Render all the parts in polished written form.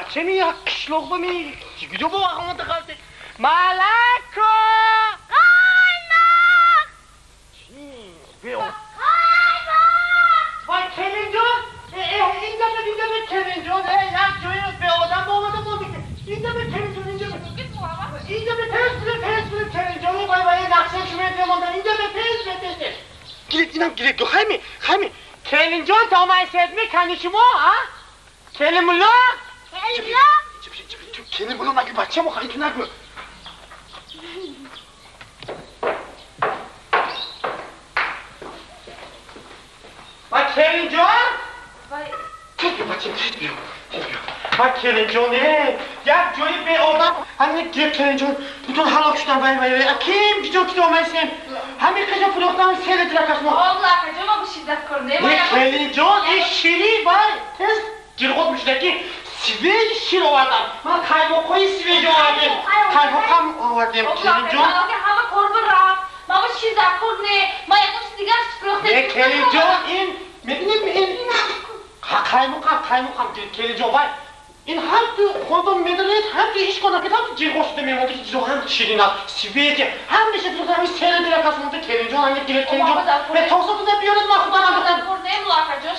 بچه می قشلاق می کجا با آمده قلته ملکا قایماق چی بیا قایماق وای کلین جان این دفعه کلین جان یک جایی به آدم آمده بودی این دفعه کلین جان اینجا این دفعه تست بده کلین جان وای وای نقشه شما میموندن این دفعه تست بده گیرید اینم گیرید خیمی خیمی کلین جان تا من سد میکنی شما ها کلین مولا کلین مولا نگو بچه ما خواهی تو نگو با کلین جان بچه بیا با کلین جان یک جایی به آدم همین گیر کلین جان بودون هلاک شدن وای وای وای کیم کجا کجا آمایسیم همین کجا فروختم سیل درکش ما الله کجا ما بشیدت کنه کلین جان این شیری وای تست گیرقود میشده که سیویج شیر آوردم من قایماق‌های سیویج آوردم قایماق هم آوردم کلین جان همه کار رفت ما با شیر در نه ما یک چیز دیگر فروختیم نه کلین جان این میدونیم این قایماق هم کلین جان وای این هم تو خودم میدونید هم تو هیچ کنم که هم جیغ شده میمونده که چیزا هم شیرین است سیویج هم میشه تو همین سر درک از مونده کلین جان همین گیرد کلین جان به توسط بیارید من خودم انداختم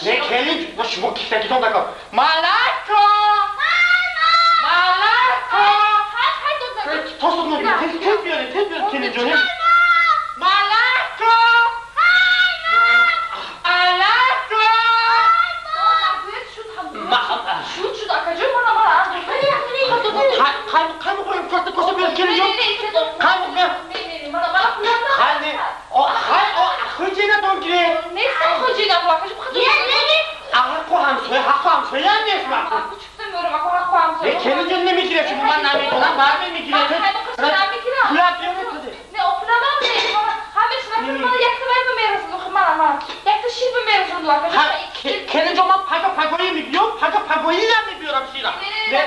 نه کلین جان شما کیسگیتون دکار ملکا ملکا توسط نبیارید تیز بیارید تیز بیارید کلین جان ملکا ملکا شد آقا جان قایماق قایم کاسه کاسه بیار کلین جان قایماق بیار نه خجینه دون گیره نیستم خجینه آقا جان حق همسایه حق همسایه هم نیست من کلین جان نمیگیره چون من نمیدونم برمی میگیره پولت بیاره نه پولم نه همه شما من یک تا به میرسون من یک تا شیر به میرسون آقا جان کلین جان من پگا پگایی میبیام پگا پگایی هم میبیارم شیرم نه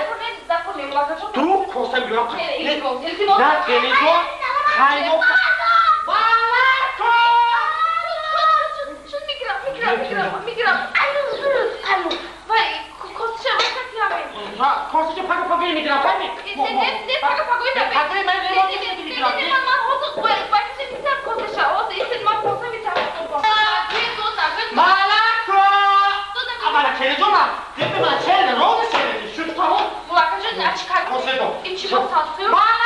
دروغ کوسه میبیارم نه کلین جان قایماق میگیرم الو وای کوسه واسه کوسه پگا پگایی میگیرم فهمی نه پگا پگایی نه پگایی من نمیگیرم نه من هوس وای وای میتم کوسه هوس این من کوسه میتم ملکا اولا کلین جان من من چه روز سر شد تا ملکا جان چیکار کوسه دو این چی بود ملکا